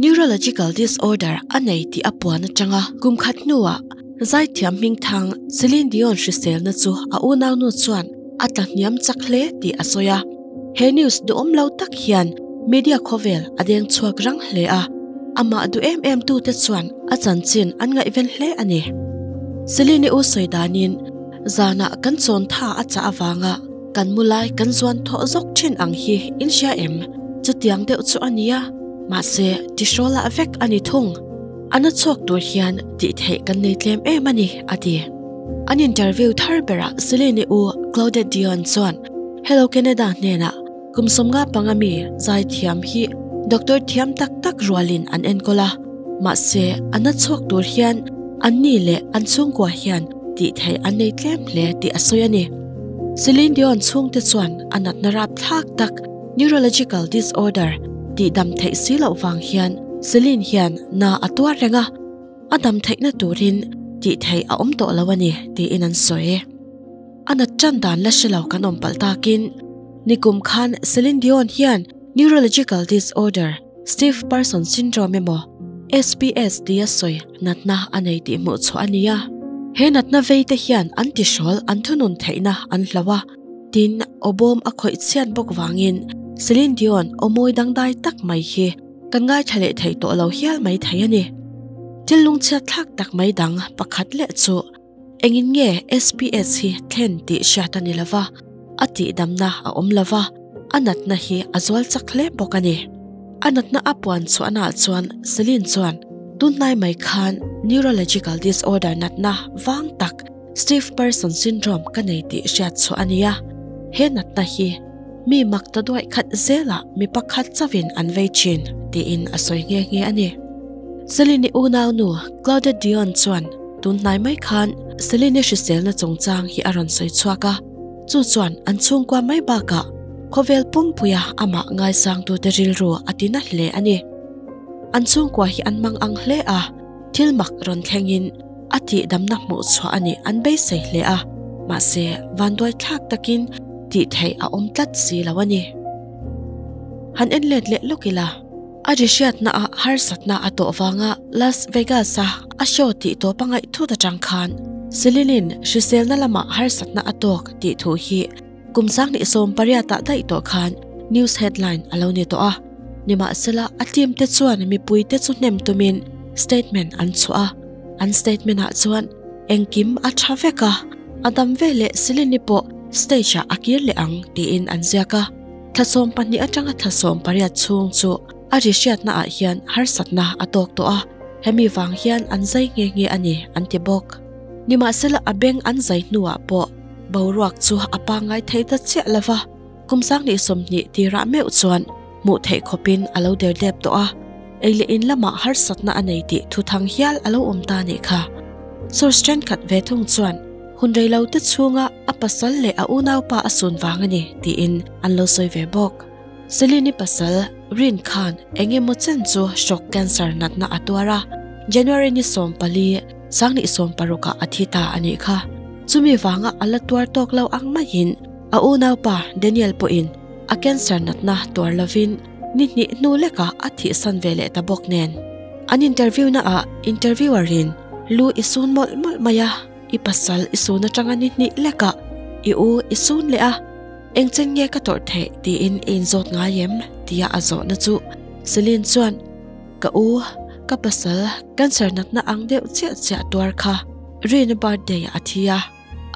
Neurological disorder a nei tih a puan atanga kum khat hnuah zaithiam hmingthang Celine Dion hriselna chu a unaunu chuan a tla hniam chak hle tih a sawi a. He news duhawm lo tak hian media khawvel a deng chhuak rang hle a, amah duh em em tute chuan a chanchin an ngaihven hle a ni. Celine-i u sawi danin zanah kan chawn tha a chah avanga kan mu lai kan zuan thawh zawk thin ang hi in hria em? Chutiang deuh chu a nia, mahse tihrawlah vek a ni thung. A na chhuak tur hian tih theih kan nei tlem em a ni, a ti. An interview thar berah Celine-i u Claudette Dion chuan Hello Canada hnenah kum 15 mi zaithiam hi doctor thiam tak tak rualin an enkawl a, mahse a na chhuak tur hian anni leh an chhungkua hian tih theih an nei tlem hle tih a sawi a ni. Celine Dion chhungte chuan a natna rapthlak tak neurological disorder tih dam theih si loh vang hian Celine hian na a tuar reng a, a dam theihna turin tih theih a awm tawh lo a ni tiin an sawi. A nat tan dan la hre lo kan awm palh takin nikum khan Celine Dion hian neurological disorder Stiff Person Syndrome emaw SPS tia sawi natna a nei tih hmuh chhuah a ni a. He natna vei te hian an tihrawl an thunun theihna an hloh a, tin awbawm a khawih chhiat bawk vangin Celine Dion aw mawi dangdai tak mai hi kan ngaithla leh thei tawh lo hial mai thei a ni. Thil lungchhiat thlak tak mai dang pakhat leh chu engin nge SPS hi thlen tih hriat a ni lova, a tihdamna a awm lova, a natna hi a zual chak hle bawk a ni. A natna a puan chhuahnaah chuan Celine chuan tunhnai mai khan neurological disorder natna vang tak Stiff Person Syndrome ka nei tih hriat chhuah a ni a, he natna hi mi mak ta duaih khat zelah mi pakhat chauhin an vei thin tiin a sawi nghe nghe a ni. Celine-i unaunu Claudette Dion chuan tunhnai mai khan Celine-i hriselna chungchang hi a rawn sawi chhuak a, chu chuan an chhungkua mai bakah khawvel pumpuia amah ngaisangtute rilru a ti na hle a ni. An chhungkua hi an mang ang hle a, thil mak rawn thlengin a tihdamna hmuh chhuah a nih an beisei hle a, mahse vanduai thlak takin tih theih a awm tlat si lo a ni. Han en let leh lawk ila, a ri hriatna ah harsatna a tawh vanga Las Vegas a a show tih tawp a ngaih thut atang khan Celine-in hriselna lamah harsatna a tawk tih thu hi kum 2018 ah daih tawh khan news headline a lo ni tawh a. Nimahsela a team te chuan mipui te chu hnem tumin statement an chhuah a, an statement ah chuan engkim a tha vek a, a dam veleh Celine-i pawh stage ah a kir leh ang tiin an ziak a. Thla 12 atanga thla 18 chhung chu a ri hriatna ah hian harsatna a tawk tawh a, hemi vang hian an zai nghe nghe a ni an ti bawk. Nimahsela a beng an zai hnuah pawh boruak chu a pangngai thei ta chiah lova, kum 2020 tirah meuh chuan hmuh theih khawpin a lo der dep tawh a, ei leh in lamah harsatna a nei tih thuthang hial a lo awm ta nih kha. Source thenkhat ve thung chuan hun rei lo te chhunga a pasal leh a unaupa a sun vang a ni tiin an lo sawi ve bawk. Celine-i pasal Rin khan eng emaw chen chu hrawk cancer natna a tuar a, January ni 14, 2016 ah a thi ta a nih kha. Chumi vanga a la tuar tawk lo ang maiin a unaupa Daniel pawhin a cancer natna tuar lovin ni hnih hnu lekah a thihsan ve leh ta bawk nen. An interview na ah interviewer in lu i sun mawlh mawlh mai a, i pasal i sun atanga ni hnih lekah i u i sun leh a, engchen nge ka tawrh theih tiin i inzawt ngai em tia a zawhna chu Celine chuan ka u ka pasal cancer natna ang deuh chiah chiah tuar kha Rina birthday a thi a,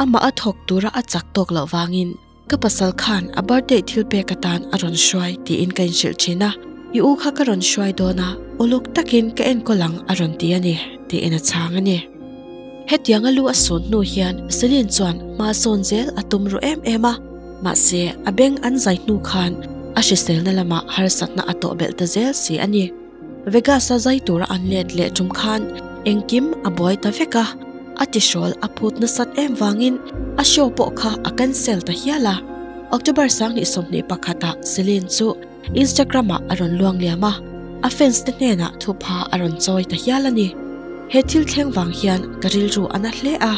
amah a thawk tura a chak tawk loh vangin Ka pasal khan a birthday thil pek atan a rawn hruai tiin ka inhrilh thin a, i u kha ka rawn hruai dawn a, uluk takin ka enkawl ang a rawn ti a ni, tiin a chhang a ni. Hetianga lu a sun hnu hian Celine chuan hma sawn zel a tum ru em em a, mahse a beng an zai hnu khan a hriselna lamah harsatna a tawh belh ta zel si a ni. Vegas-a zai tura an let leh tum khan engkim a buai ta vek a, a tihrawl a phut nasat em vangin a show pawh kha a cancel ta hial a. October 2021 ah Celine chu Instagram-ah a rawn luang liam a, a fans te hnenah thupha a rawn chawi ta hial a ni. He thil thleng vang hian ka rilru a na hle a,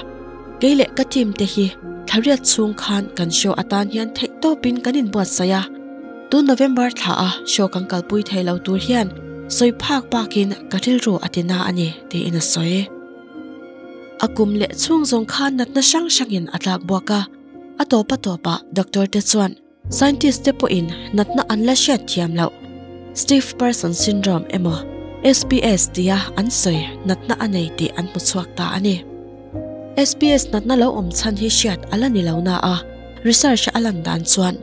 kei leh ka team te hi thla riat chhung khan kan show atan hian theihtawpin kan inbuatsaih a. Tun November thla a show kan kalpui thei lo tur hian sawi phak bakin ka rilru a ti na a ni, tiin a sawi. A kum leh chhung zawng khan natna hrang hrangin a tlak buak a, a tawp a tawpah doctor te chuan scientist te pawhin natna an la hriat thiam loh Stiff Person Syndrome emaw SPS tia an sawi natna a nei tih an hmu chhuak ta a ni. SPS natna lo awm chhan hi hriat a la ni lo na a, research a lan dan chuan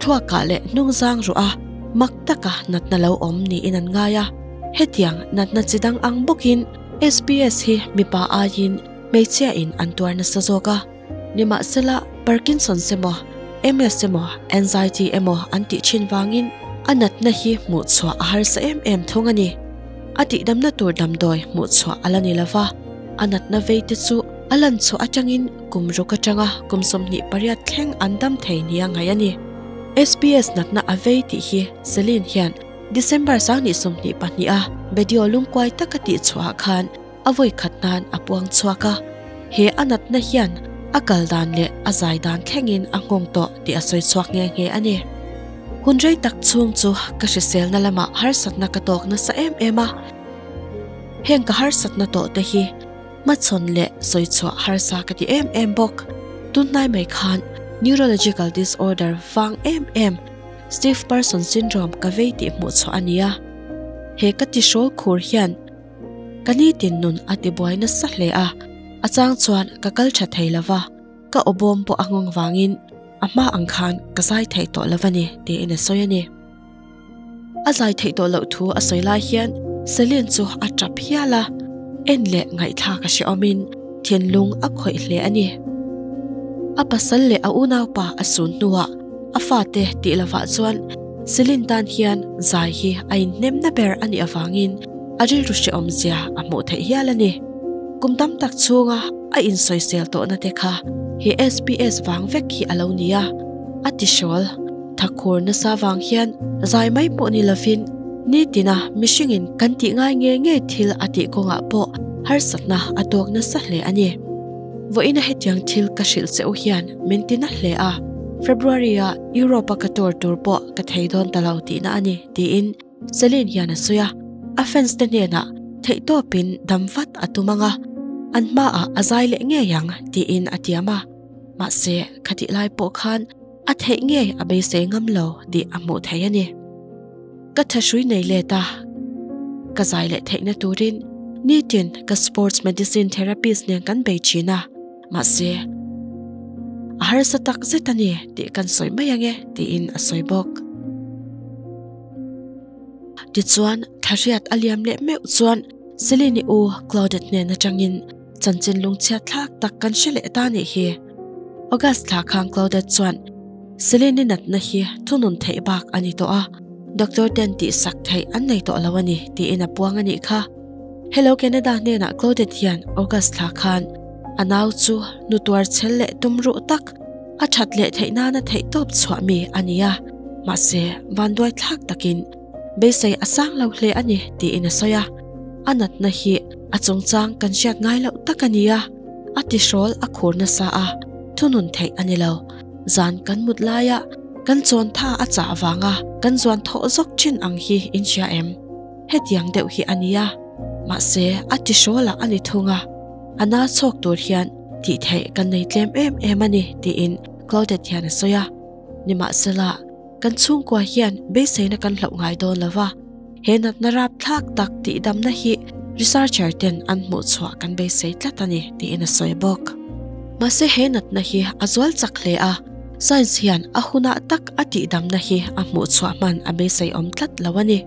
thluakah leh hnungzang ruh a mak taka natna lo awm niin an ngai a. Hetiang natna chi dang ang bawkin SPS hi mipa aiin hmeichhia in an tuar nasa zawk a. Nimahsela Parkinson's emaw, MS emaw, anxiety emaw an tih thin vangin a natna hi hmuh chhuah a harsa em em thung a ni. A tihdamna tur damdawi hmuh chhuah a la ni lova, a natna vei te chu a lan chhuah atangin kum ruk atanga kum 28 thleng an dam thei nia ngaih a ni. SPS natna a vei tih hi Celine hian December 2022 a video lungkuai taka tih chhuahah khan a vawi khat nan a puang chhuak a, he a natna hian a kal dan leh a zai dan thlengin a nghawng tawh tih a sawi chhuak nghe nghe a ni. Hun rei tak chhung chu ka hriselna lamah harsatna ka tawk nasa em em a, heng ka harsatna tawh te hi hmachhawn leh sawi chhuah harsa ka ti em em bawk. Tunhnai mai khan neurological disorder vang em em Stiff Person Syndrome ka vei tih hmuh chhuah a ni a, he ka tihrawl khur hian Ka nitin nun a ti buai nasa hle a, a chang chuan ka kal tha thei lo va, ka awbawm pawh a nghawng vangin a hma ang khan ka zai thei tawh lo a ni tiin a sawi a ni. A zai theih tawh loh thu a sawi lai hian Celine chu a tap hial a, en leh ngaihthlak a hrehawmin thinlung a khawih hle a ni. A pasal leh a unaupa a sun hnuah a fate tih lovah chuan Celine tan hian zai hi a inhnemna ber a nih avangin a rilru hrehawm zia a hmuh theih hial a ni. Kum tam tak chhunga a insawisel tawhna te kha he SPS vang vek hi a lo ni a, a ti hrawl. Thakhur nasa vang hian zai mai pawh ni lovin nitina mihringin kan tih ngai nge nge thil a tih kawngah pawh harsatna a tawk nasa hle a ni. Vawiina hetiang thil ka hrilh che u hian min ti na hle a, February-a Europe-a ka tour tur pawh ka thei dawn ta lo tihna a ni, tiin Celine hian a sawi a, a fans te hnenah theihtawpin dam vat a tum ang a, an hmaah a zai leh ngei ang tiin a tiam a, mahse khatih lai pawh khan a theih ngei a beisei ngam lo tih a hmuh theih a ni. Ka thahrui nei let a, ka zai leh theihna turin nitin ka sports medicine therapist nen kan bei thin a, mahse a harsa tak zet a ni tih kan sawi mai ang e tiin a sawi bawk. Tichuan, Thlahriat a liam leh meuh chuan Celine-i u Claudette hnen atangin chanchin lungchhiat thlak tak kan hre leh ta nih hi. August thla khan Claudette chuan Celine-i natna hi thunun theih bak a ni tawh a, doctor ten tihsak theih an nei tawh lo a ni tiin a puang a nih kha. Hello Canada hnenah Claudette hian August thla khan a nau chu nu tuar chhel leh tum ruh tak a that leh theih nana theih tawp chhuah mi a ni a, mahse vanduai thlak takin beisei a sang lo hle a ni tiin a sawi a, a natna hi a chungchang kan hriat ngai loh tak a ni a, a tihrawl a khur nasa a, thunun theih a ni lo. Zan kan mut laia kan chawn tha a chah avanga kan zuan thawh zawk thin ang hi in hria em? Hetiang deuh hi a ni a, mahse a tihrawlah a ni thung a, a na chhawk tur hian tih theih kan nei tlem em em a ni tiin Claudette hian a sawi a. Nimahsela, kan chhungkua hian beiseina kan hlauh ngai dawn lo va, he natna rapthlak tak tihdamna hi researcher ten an hmuh chhuah kan beisei tlat a ni tiin a sawi bawk. Mahse he natna hi a zual chak hle a, science hian a hunah tak a tihdamna hi a hmuh chhuah hman a beisei awm tlat lo a ni.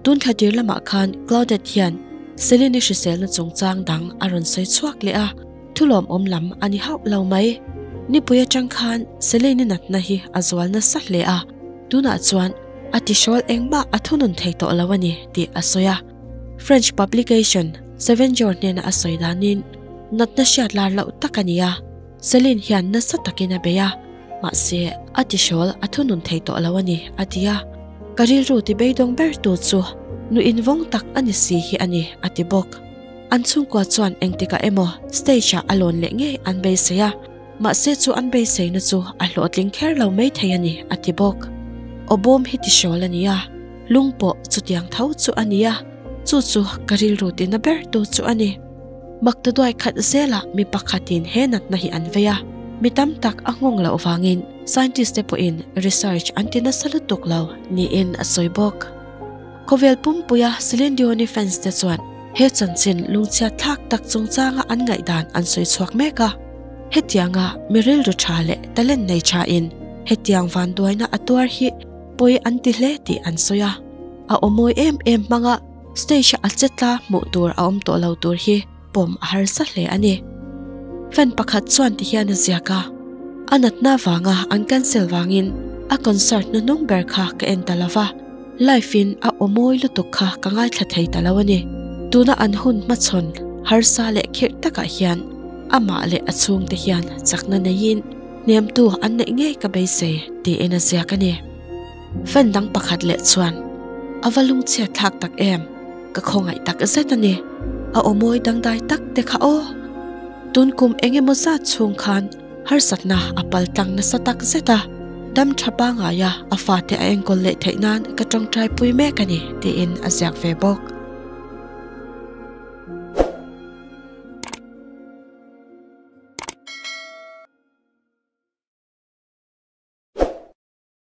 Tun thla tir lamah khan Claudette hian Celine-i hriselna chungchang dang a rawn sawi chhuak leh a, thulawmawm lam a ni hauh lo mai. Nipui atang khan Celine-i natna hi a zual nasa hle a, tunah chuan a tihrawl engmah a thunun thei tawh lo a ni tih a sawi a. French publication Seven Jours hnena a sawi danin natna hriat lar loh tak a ni a, Celine hian nasa takin a bei a, mahse a tihrawl a thunun thei tawh lo a ni, a ti a. Ka rilru ti beidawng ber tu chu nu invawng tak a ni si hi a ni, a ti bawk. An chhungkua chuan engtikah emaw stage ah a lawn leh ngei an beisei a, mahse chu an beiseina chu a hlawhtling kher lo mai thei a ni, a ti bawk. Aw bawm hi tihrawl a ni a, lung pawh chutiang tho chu a ni a, chu chu ka rilru tina ber tu chu a ni. Maktaduai khat zelah mi pakhatin he natna hi an vei a, mi tam tak a nghawng loh vangin scientist te pawhin research an ti nasa lutuk lo niin a sawi bawk. Khawvel pumpuia Celine Dion-i fans te chuan he chanchin lungchhiat thlak tak chungchanga an ngaihdan an sawi chhuak mek a. Hetianga mi rilru tha leh talent nei thain hetiang vanduaina a tuar hi pawi an ti hle tih an sawi a. A aw mawi em em hmanga stage-a a che tla hmuh tur a awm tawh lo tur hi pawm a harsa hle a ni. Fan pakhat chuan ti hian a ziak a, A natna vanga an cancel vangin a concert hnuhnung ber kha ka en ta lo va. Live in a aw mawi lutuk kha ka ngaithla thei ta lo a ni. Tuna an hun hmachhawn harsa leh khirh takah hian amah leh a chhungte hian chakna neiin hnemtu an neih ngei ka beisei tiin a ziak a ni. Fan dang pakhat leh chuan a va lungchhiat thlak tak em, ka khawngaih tak zet a ni. A aw mawi dangdai tak te kha aw. Tun kum eng emaw zat chhung khan Harsatna a pal tlang nasa tak zet a, dam tha pangaia a fate a enkawl leh theih nan ka tawngtai pui mek a ni, tiin a ziak ve bawk.